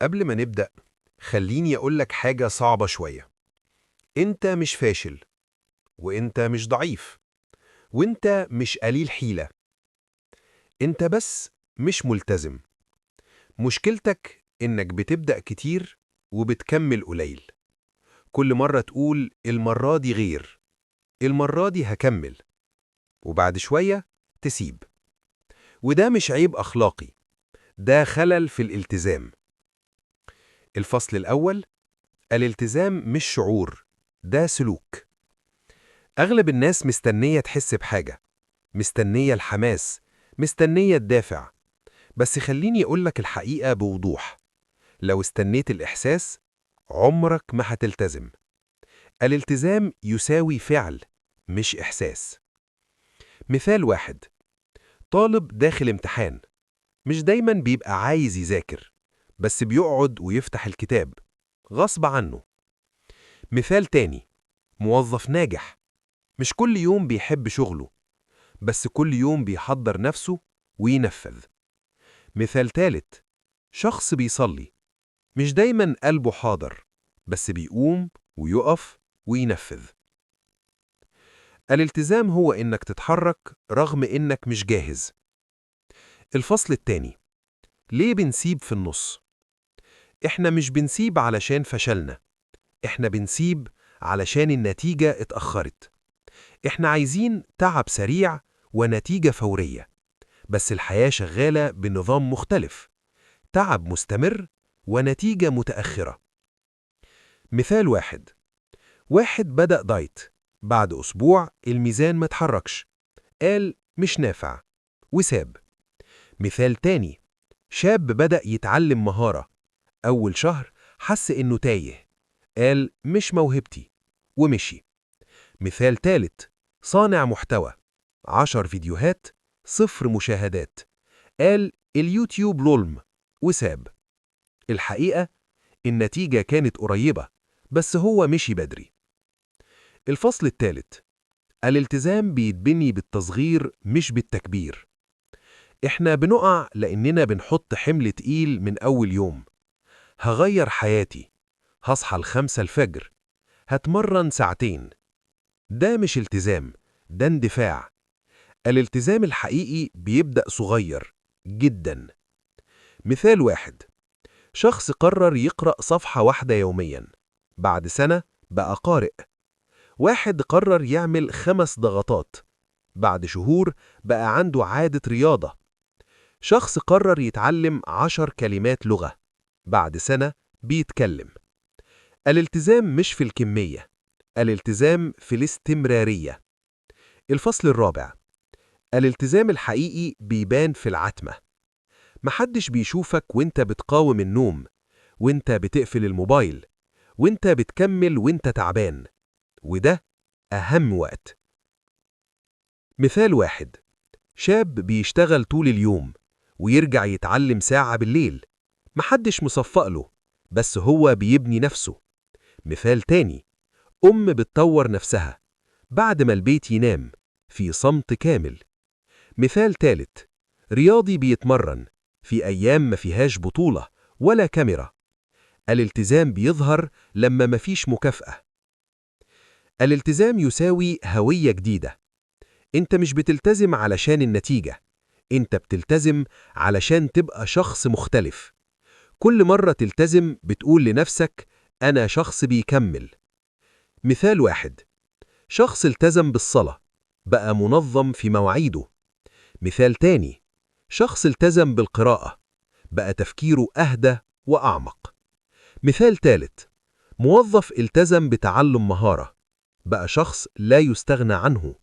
قبل ما نبدأ خليني أقولك حاجة صعبة شوية. أنت مش فاشل، وأنت مش ضعيف، وأنت مش قليل حيلة. أنت بس مش ملتزم. مشكلتك إنك بتبدأ كتير وبتكمل قليل. كل مرة تقول المرة دي غير، المرة دي هكمل، وبعد شوية تسيب. وده مش عيب أخلاقي، ده خلل في الالتزام. الفصل الأول: الالتزام مش شعور، ده سلوك. أغلب الناس مستنية تحس بحاجة، مستنية الحماس، مستنية الدافع. بس خليني أقولك الحقيقة بوضوح: لو استنيت الإحساس عمرك ما هتلتزم. الالتزام يساوي فعل، مش إحساس. مثال واحد: طالب داخل امتحان، مش دايما بيبقى عايز يذاكر، بس بيقعد ويفتح الكتاب غصب عنه. مثال تاني: موظف ناجح، مش كل يوم بيحب شغله، بس كل يوم بيحضر نفسه وينفذ. مثال تالت: شخص بيصلي، مش دايما قلبه حاضر، بس بيقوم ويقف وينفذ. الالتزام هو إنك تتحرك رغم إنك مش جاهز. الفصل التاني: ليه بنسيب في النص؟ إحنا مش بنسيب علشان فشلنا، إحنا بنسيب علشان النتيجة اتأخرت. إحنا عايزين تعب سريع ونتيجة فورية، بس الحياة شغالة بنظام مختلف: تعب مستمر ونتيجة متأخرة. مثال واحد: واحد بدأ دايت، بعد أسبوع الميزان ما اتحركش، قال مش نافع وساب. مثال تاني: شاب بدأ يتعلم مهارة، أول شهر حس إنه تايه، قال مش موهبتي ومشي. مثال تالت: صانع محتوى، 10 فيديوهات، 0 مشاهدات، قال اليوتيوب ظلم وساب. الحقيقة النتيجة كانت قريبة، بس هو مشي بدري. الفصل الثالث: الالتزام بيتبني بالتصغير مش بالتكبير. احنا بنقع لأننا بنحط حمل تقيل من أول يوم. هغير حياتي، هصحى 5 الفجر، هتمرن ساعتين. ده مش التزام، ده اندفاع. الالتزام الحقيقي بيبدأ صغير جدا. مثال واحد: شخص قرر يقرأ صفحة واحدة يوميا، بعد سنة بقى قارئ. واحد قرر يعمل 5 ضغطات، بعد شهور بقى عنده عادة رياضة. شخص قرر يتعلم 10 كلمات لغة، بعد سنة بيتكلم. الالتزام مش في الكمية، الالتزام في الاستمرارية. الفصل الرابع: الالتزام الحقيقي بيبان في العتمة. محدش بيشوفك وانت بتقاوم النوم، وانت بتقفل الموبايل، وانت بتكمل وانت تعبان، وده أهم وقت. مثال واحد: شاب بيشتغل طول اليوم ويرجع يتعلم ساعة بالليل، محدش مصفق له، بس هو بيبني نفسه. مثال تاني: أم بتطور نفسها بعد ما البيت ينام في صمت كامل. مثال تالت: رياضي بيتمرن في أيام ما فيهاش بطولة ولا كاميرا. الالتزام بيظهر لما مفيش مكافأة. الالتزام يساوي هوية جديدة. انت مش بتلتزم علشان النتيجة، انت بتلتزم علشان تبقى شخص مختلف. كل مرة تلتزم بتقول لنفسك أنا شخص بيكمل. مثال واحد: شخص التزم بالصلاة، بقى منظم في مواعيده. مثال تاني: شخص التزم بالقراءة، بقى تفكيره أهدى وأعمق. مثال تالت: موظف التزم بتعلم مهارة، بقى شخص لا يستغنى عنه.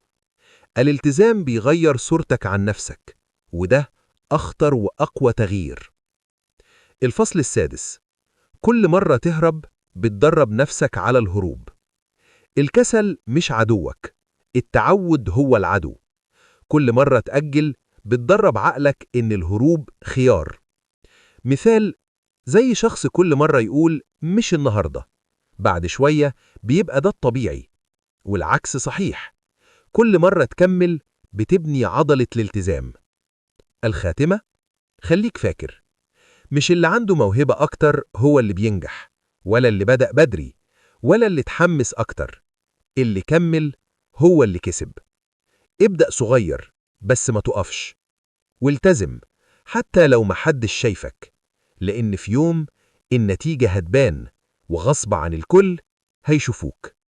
الالتزام بيغير صورتك عن نفسك، وده أخطر وأقوى تغيير. الفصل السادس: كل مرة تهرب بتدرب نفسك على الهروب. الكسل مش عدوك، التعود هو العدو. كل مرة تأجل بتدرب عقلك إن الهروب خيار. مثال زي شخص كل مرة يقول مش النهاردة، بعد شوية بيبقى ده الطبيعي، والعكس صحيح. كل مرة تكمل بتبني عضلة الالتزام. الخاتمة: خليك فاكر، مش اللي عنده موهبة أكتر هو اللي بينجح، ولا اللي بدأ بدري، ولا اللي اتحمس أكتر. اللي كمل هو اللي كسب. ابدأ صغير بس ما تقفش، والتزم حتى لو محدش شايفك، لأن في يوم النتيجة هتبان وغصب عن الكل هيشوفوك.